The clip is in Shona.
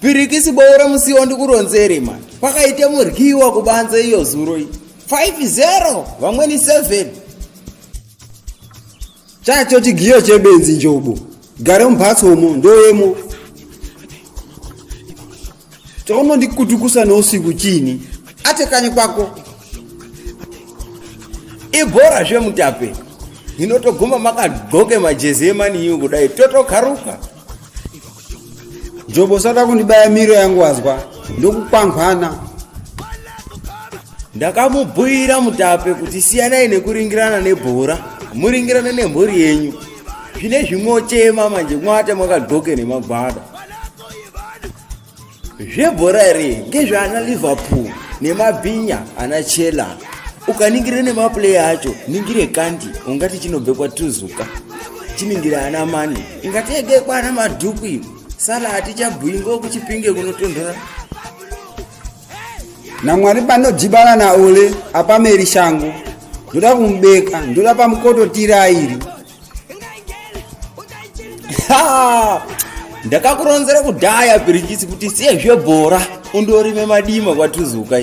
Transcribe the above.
Pirikisi boora musiwo ndikuronzere mani. Kwakaite muryiwa kubanze iyo zuro iyi. 5-0 vamweni 7. Chacho chigiyo chebenzi njobo. Gare mumhatso umo ndoyemo. Chaunondikutukusa neusiku chini? Ate kanyi kwako. Ibhora zvemutape. Inotoguma makadgoke majezi emaniyu kudai totokaruka. Jobo usada kundibaya miro yangu wazwa ndokukwangwana. Ndakamubhuira mutape kuti siyanai nekuringirana nebhora muringirane nemhuri yenyu. Zvine zvimochema manje mwate makadgoke nemagwada. Zvebhora here ngezvaana Liverpool nemabhinya ana Chela. Ukaningire nemapuleya acho ningire kandi ungati chinobve kwatuzuka. Chiningire ana mani ingati ege kwana madhuku iyo. Sala hatichabhuyi ngokuchipinge kunotonhora. NaMwari panodhibana naOle apameri shango. Ndoda kumubeka, ndoda pamukoto tirairi. Ndakakuronzera kudhaya Pirikisi kuti siye zvebhora undorime madima kwatuzuka.